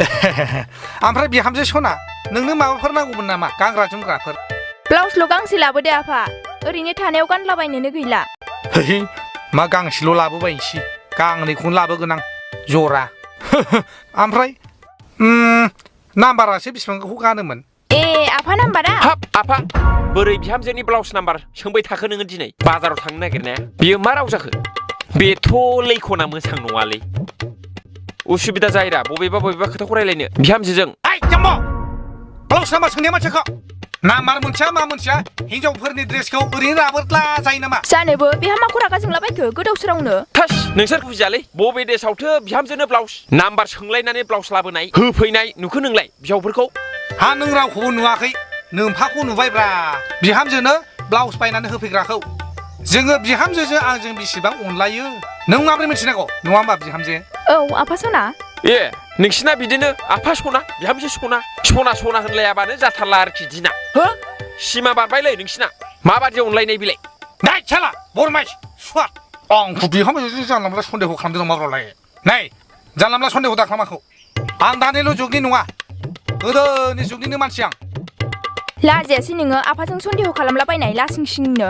ओमफ्राय बिहामजो सना नोंनो माबाफोर नांगौमोन नामा गानग्रा जोमग्राफोर ब्लाउसल' गांसे लाबोदो आफा ओरैनो थानायाव गानलाबायनोनो गैला है मा गांसेल' लाबोबायनोसै गांनैखौनो लाबोगोन आं जरा ओमफ्राय नाम्बारासो बेसेबांखौ गानोमोन ए आफा नाम्बारा हाब आफा बोरै बिहामजोनि ब्लाउस नाम्बार सोंबाय थाखो नोङो दिनै बाजाराव थांनो नागिरनाया बियो मा राव जाखो बेथ' लैखना मोजां नङालै उसुबिदा जायोरा बबेबा खोथाखौ रायलायनो बिहामजोजों ओइ जाम्ब' ब्लाउस नाम्बार सोंनाया मा सोंखो नाम्बार मोनसेया मा मोनसेया हिनजावफोरनि ड्रेसखौ ओरैनो लाबोला जायो नामा जानोबो बेहा माखौ रागा जोंलाबायखो गोदाव सोरावनो थास नोंसोर बुजियालै बबे देशआवथो बिहामजोनो ब्लाउस नाम्बार सोंलायनानै ब्लाउस लाबोनाय होफैनाय नुखो नोंलाय बिहावफोरखौ हा नों रावखौबो नुवाखै नोम्फाखौ नुबायब्रा बिहामजोनो ब्लाउस बायनानै होफैग्राखौ जोङो बिहामजोजों आंजों बेसेबां अनलायो नों माबोरै मिथिनांगौ नङा होमबा बिहामजो औ आफा सना ए नोंसिना बिदिनो आफा सना बिहामजो सना होनलायाबानो जाथारला आरोखि दिना हो सिमा बारबायलै नोंसिना माबादि अनलायनाय बिलाय दाय साला बरमाइस सुवाद आंखौ बिहामजोजों जानला मोनला सन्देह खालामदों माब्लालाय नै जानला मोनला सन्देह दा खालामाखौ आं दानिल' जुगनि नङा गोदोनि जुगनिनो मानसि आं लाजियासै नोङो आफाजों सन्देह खालामलाबायनाय लासिंसिंनो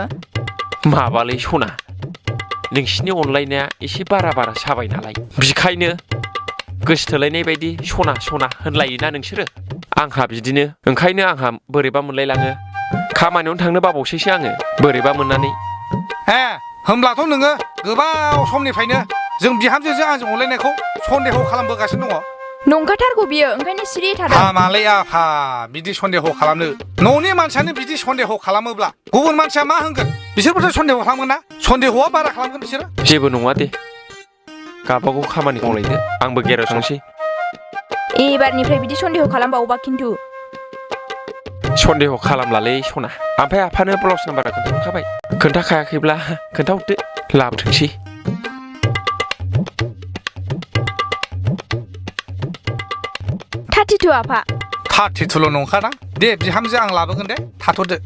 माबालै सना नोंसिनि अनलायनाया एसे बारा साबाय नालाय बिखायनो गोसोथोलायनाय बायदि सना होनलायोना नोंसोरो आंहा बिदिनो ओंखायनो आंहा बोरैबा मोनलायलाङो खामानियावनो थांनो बाबावसैसो आङो बोरैबा मोननानै ए होमब्लाथ' नोङो गोबाव समनिफ्रायनो जों बिहामजोजों आंजों अनलायनायखौ सन्देह खालामबोगासिनो दङ नंखाथारगौ बियो ओंखायनो सिरि थादों हामालै आफा बिदि सन्देह खालामनो न'नि मानसियानो बिदि सन्देह खालामोब्ला गुबुन मानसिया मा होनगोन बिसोरबोथ' सन्देह खालामगोन ना सन्देहआ बारा खालामगोन बिसोरो जेबो नङा दे गावबागाव खामानि मावलायदो आंबो गेराव थांसै एबारनिफ्राय बिदि सन्देह खालामबावोबा खिन्थु सन्देह खालामलालै सना ओमफ्राय आफानो ब्लाउस नाम्बारा खोन्थाहरखाबाय खोन्थाखायाखैब्ला खोन्थाहरदो लाबोथोंसै 32 आफा 32ल' नंखादां दे बिहामजो आं लाबोगोन दे थाथ'दो